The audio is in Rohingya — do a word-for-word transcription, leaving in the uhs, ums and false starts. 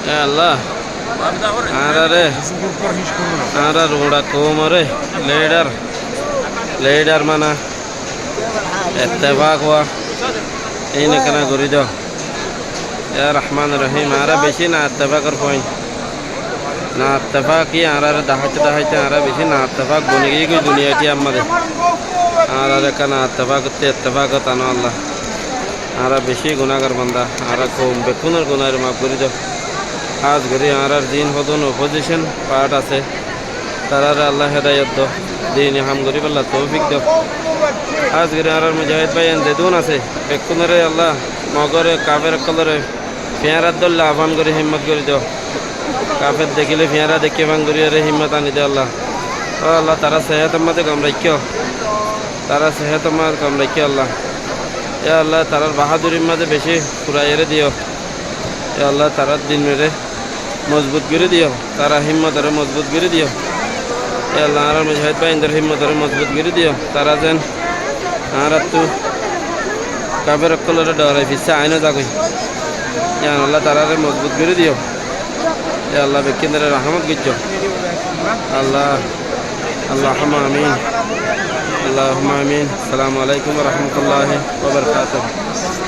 Yá Allah, añáráre, añárar uñça koumoré lidar, lidar mana, ettefak ówa, íin ekkán gorí do. Yá Rahman Rahim, añára bicí naettefakor fuain. Naettefaki añáráre daháite daháite añára bicí naettefak boni giyói duniyai mazé. Añáráre ekkán naettefak ottú ettefakot ano Allah. Añára bicí gunágar banda, añára koum bekkúnor gunáre maf gorí do. Hás gorí añárar ziín hodún opozicon part asé, taráre Allah hedayot do, dini ham goríbolla toufik do. Hás gorí añárar mujahid báiyain zedún asé, bekkúnoré Allah, Mogoré, kafer ókkoloré, fiñárat dóilla afán gorí himmot gorí do. Kafer dekíle fiñára dekí afán gorí eré himmot aní do Allah. Ó Allah, tará sehétor mazé gom raikkó. Tará sehétor mazé gom raikkó Allah. Yá Allah, tarár bahádurir mazé bicí furai eré diyó. Yá Allah, tarár dinoré mozbut gorí diyó. Tarár himmotoré mozbut gorí diyó. Yá Allah, añárar mujahid báiyaindor himmotoré mozbut gorí diyó. Tará zen añáráttu kafer ókkoloré dhorai fissá aái no zagói. Yá Allah, taráre mozbut gorí diyó. Yá Allah, bekkúnoré rahámot goijjó. Allah, Allahumma amin. Allahumma amin. Assalamu alaikum wa rahmatullahi wa barakatuhu.